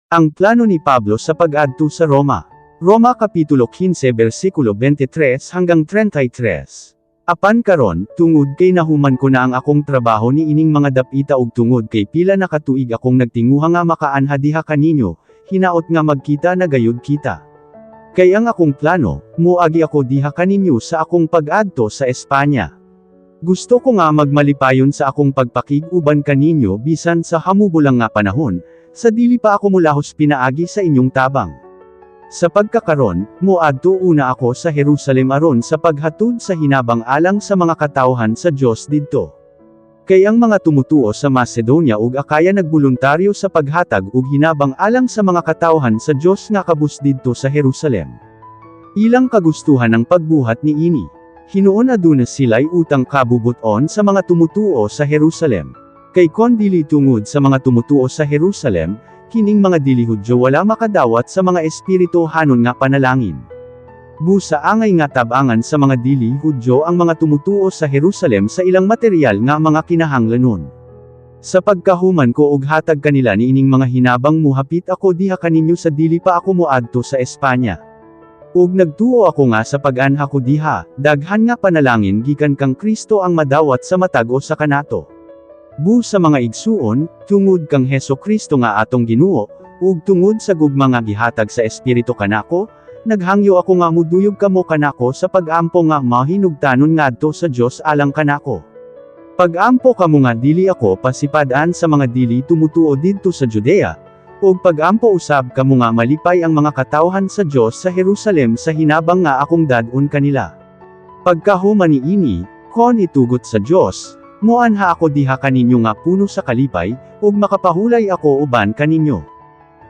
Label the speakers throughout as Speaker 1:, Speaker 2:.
Speaker 1: Ang plano ni Pablo sa pag-adto sa Roma. Roma Kapitulo 15 versikulo 23 hanggang 33. Apan karon, tungod kay nahuman ko na ang akong trabaho ni ining mga dapita ug tungod kay pila na katuig akong nagtinguha nga makaanha diha kaninyo, hinaot nga magkita na gayud kita. Kay ang akong plano, muagi ako diha kaninyo sa akong pag-adto sa Espanya. Gusto ko nga magmalipayon sa akong pagpakig-uban kaninyo bisan sa hamubo lang nga panahon, sa dili pa ako mulahos pinaagi sa inyong tabang. Sa pagkakaron, muadto una ako sa Jerusalem aron sa paghatod sa hinabang alang sa mga katawhan sa Dios didto. Kay ang mga tumutuo sa Macedonia ug Acaya nagboluntaryo sa paghatag og hinabang alang sa mga katawhan sa Dios nga kabus didto sa Jerusalem. Ilang kagustuhan ang pagbuhat niini. Hinuon aduna sila'y utang kabubut-on sa mga tumutuo sa Jerusalem. Kay kon dili tungod sa mga tumutuo sa Jerusalem, kining mga dili Hudyo wala makadawat sa mga espirituhanon nga panalangin. Busa angay nga tabangan sa mga dili Hudyo ang mga tumutuo sa Jerusalem sa ilang material nga mga kinahanglanon. Sa pagkahuman ko og hatag kanila niining mga hinabang, muhapit ako diha kaninyo sa dili pa ako moadto sa Espanya. Ug nagtuo ako nga sa pag-anha ko diha, daghan nga panalangin gikan kang Kristo ang madawat sa matag usa kanato. Busa, mga igsuon, tungod kang Heso Kristo nga atong Ginoo, ug tungod sa gugma nga gihatag sa Espiritu kanako, naghangyo ako nga muduyog kamo kanako sa pag-ampo nga mahinugtanon ngadto sa Dios alang kanako. Pag-ampo kamo nga dili ako pasipad-an sa mga dili tumutuo didto sa Judea, ug pag-ampo usab kamo nga malipay ang mga katawhan sa Dios sa Jerusalem sa hinabang nga akong dad-on kanila. Pagkahuman niini, kon itugot sa Dios, moanha ako diha kaninyo nga puno sa kalipay, ug makapahulay ako uban kaninyo.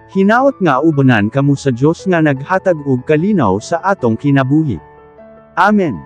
Speaker 1: Hinaot nga ubanan kamo sa Dios nga naghatag og kalinaw sa atong kinabuhi. Amen.